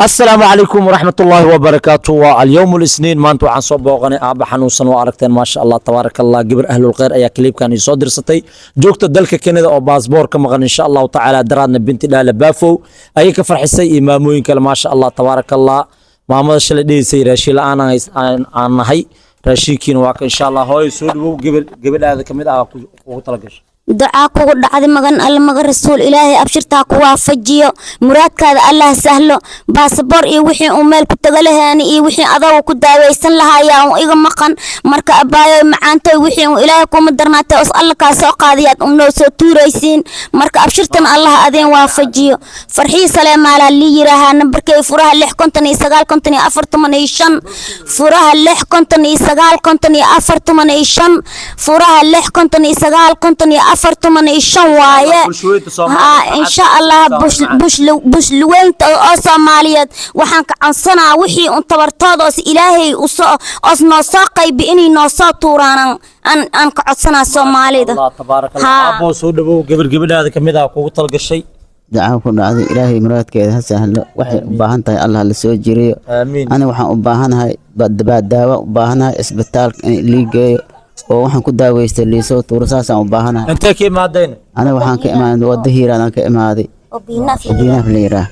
Asalaamu calaykum waraxmatullaahi wabarakaatu. Waa alyowm lisniin. Maanta waxaan soo booqanay aabba xanuunsan. Waa aragteen, maasha Allah, tabaaraka Allah. Gabar ahlul khayr ayaa clipkan ii soo dirsatay, joogta dalka Kanada oo baasboor ka maqan, insha Allahu tacaala. Daraadna binti Dhaala Baafow ayay ka farxisay iyo maamooyin kale, maasha Allah, tabaaraka Allah. Maamada shalay dhehaysay raashin la-aan aan nahay, raashinkiina waa ka, insha Allah. Hooyo, soo dhawow. Gabar gabadhaada kamid ah kugu talagashay. Ducaa kugu dhacday. Magan Alle, magan Rasuul, Ilaahay abshirtaa ku waafajiyo, muraadkaada Allah sahlo. Baasaboor iyo wixii uu meel ku taga lahaani iyo wixii adagu ku daaweysan lahayaa uu iga maqan. Marka abaayo macaantoy, wixii uu Ilaahay kuma darnaatay os Alla kaa soo qaadayaad unoo soo tuuraysiin. Marka abshirtan Allah adeen waafajiyo. Farxii Saleemaalaa lii yiraahaa. Nambarkay furaha 6 59 54 15, furaha 6 59 54 15, furaha 6 59 54 15 waaye. Ha, insha Allah. Bushluweynta oo Soomaaliyeed waxaan ka codsanaa wixii un tabartooda os Ilaahay usoo os noo soo qaybi inay noo soo tuuraan aan ka codsanaa Soomaalida. Allah, tabaaraka Allah. Aabbo, soo dhawow. Gabar gabadhaada kamid ah kugu talagashay. Ducaa ku dhacday. Ilaahay muraadkeeda ha sahlo. Waxay u baahan tahay Allah la soo jiriyo. Aamiin. Aniga waxaan u baahanahay daawo u baahanahay, isbitaalka in lii geeyo oo waxaan ku daaweystay liisoo tuuro, saasaan u baahanahay. Intee ka imaadeen? Aniga waxaan ka imaaday waddo Hiiraan aan ka imaaday oo Biinaaf. Oo Biinaaf la yidhaah.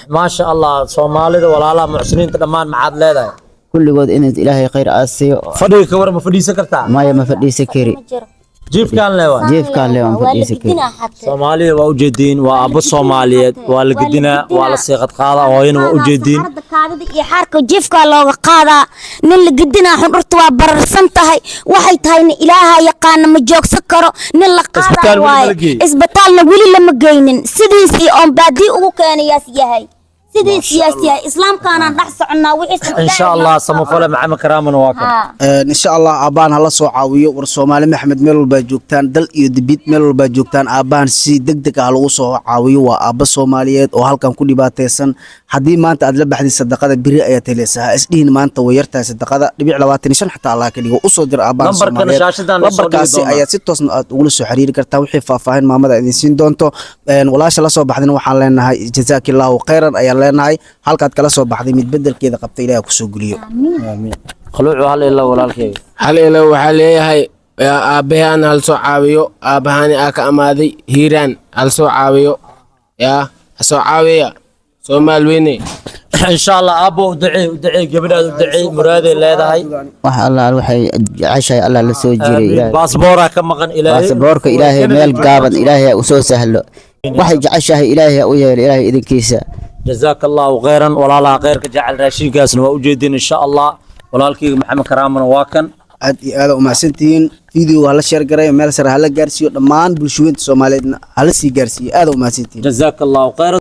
Maasha Allah. Soomaalida walaalaha muxsiniinta dhammaan maxaad leedahay? Kulligood in Ilaahay khayr aad siiyo. Fadhiga ka war, ma fadhiisan kartaa? Maya, ma fadhiisan kari. Jiifkaan le waay. Jiifkaan le waan fadhiisan kari. Soomaalida waa ujeediin, waa aabbo Soomaaliyeed. Waa la gedinaa, waa la siiqad qaadaa. Hooyana waa ujeediin. Saxarada, kaadida iyo xaarka jiifkaa looga qaadaa. Nin la gedinaa, xundhurta waa bararsan tahay. Waxay tahayna Ilaaha yaqaana. Ma joogsan karo nin la Isbitaal qaadaa weli ma waaye. la geeyey? Isbitaalna weli lama geynin. Sidiisii oon baadii ugu keenayaas yahay, sidiis yahay. Islaamkaanaan dhex soconnaa wixiisa. Insha Allah. Samafale Maxamed Karaamana waa kan. Insha Allah aabbaan hala soo caawiyo. War Soomaali Maxamed, meel walbaa joogtaan, dal iyo dibid, meel walbaa joogtaan, aabbahan si deg deg ah lagu soo caawiyo. Waa aabba Soomaaliyeed oo halkan ku dhibaataysan. Haddii maanta aad la baxday sadaqada, beri ayaad helaysaa. Ha isdhihin maanta way yartahay sadaqada. 25 xataa Allah ka dhigo, usoo dir aabbahan Lambarkana Soomaaliyeed. shaashadan la soo dhigi Lambarkaasi doonaa. ayaad si toosna aad ugula soo xiriiri kartaa. Wixii faahfaahin maamada idin siin doonto. Walaasha la soo baxdayna waxaan leenahay jazaakillahu khayran ayaan leenahay. Halkaad kala soo baxday mid bedelkeeda qabta Ilaah kusoo geliyo. Aamiin. Qaluucu hal ilaa walaalkayga. Hal ilo waxaa leeyahay aabbahaan hal soo caawiyo. Aabbahaani aa ka amaaday Hiiraan, hal soo caawiyo, yaa ha soo caawiya Soomaal weyne. Insha Allah. Aabbo, u ducee, u ducee gabadhaad, u ducee, muraaday leedahay. Wax allaal waxay jeceshahay Allah la soo jiray. Aamiin. Ilaahay. Baasbooraa ka maqan, Ilaahay. Baasaboorka Ilaahay meel gaaban Ilaahay ha usoo sahlo. Waxay jeceshahay Ilaahay ha u yeelo, Ilaahay idinkiisa. Jazaaka Allahu khayran. Walaalaha khayrka jecel, raashinkaasna waa ujeedin, insha Allah. Walaalkayga Maxamed Karaamana waa kan. Aad iyo aad umahadsantihiin. Video hala share gareeyo, meel sare hala gaarsiiyo, dhammaan bulshooyinka Soomaaliyeedna hala sii gaarsiiyo. Aad umahadsantihiin. Jazaaka Allahu khayran.